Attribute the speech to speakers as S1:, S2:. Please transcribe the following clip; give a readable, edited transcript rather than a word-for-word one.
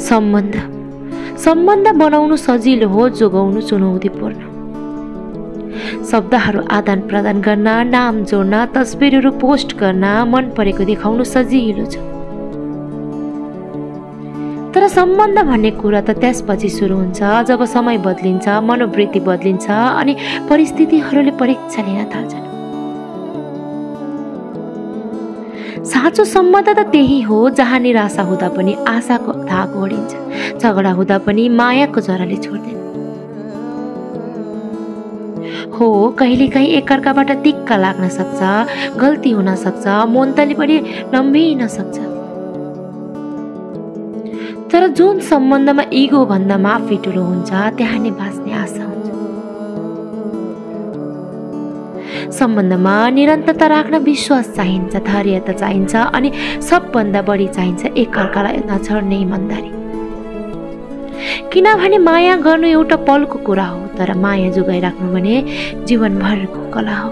S1: सम्बन्ध सम्बन्ध बनाउनु सजिलो हो, जोगाउनु चुनौतीपूर्ण। शब्दहरू आदान प्रदान गर्न, नाम जोड्न, तस्बिरहरू पोस्ट गर्न, मन परेको देखाउनु सजिलो छ। तर सम्बन्ध भन्ने कुरा त त्यसपछि सुरु हुन्छ जब समय बदलिन्छ, मनोवृत्ति बदलिन्छ अनि परिस्थितिहरूले परीक्षा लिन थाल्छन्। साँचो सम्बन्ध त त्यही हो जहाँ निराशा हुँदा पनि आशाको धाग ओढिन्छ, झगडा हुँदा पनि मायाको जराले छोड्दैन। हो, कहिलेकाहीँ एकअर्काबाट दिक्क लाग्न सक्छ, गल्ती हुन सक्छ, मोन्तली पनि नम्बिन सक्छ। तर जुन सम्बन्धमा इगो भन्दा माफी ठुलो हुन्छ त्यहाँ नै बाँच्ने आशा हुन्छ। सम्बन्धमा निरन्तरता राख्न विश्वास चाहिन्छ, धैर्यता चाहिन्छ अनि सबभन्दा बढी चाहिन्छ एकअर्कालाई नछोड्ने इमानदारी। किनभने माया गर्नु एउटा पलको कुरा हो, तर माया जोगाइराख्नु भने जीवनभरको कला हो।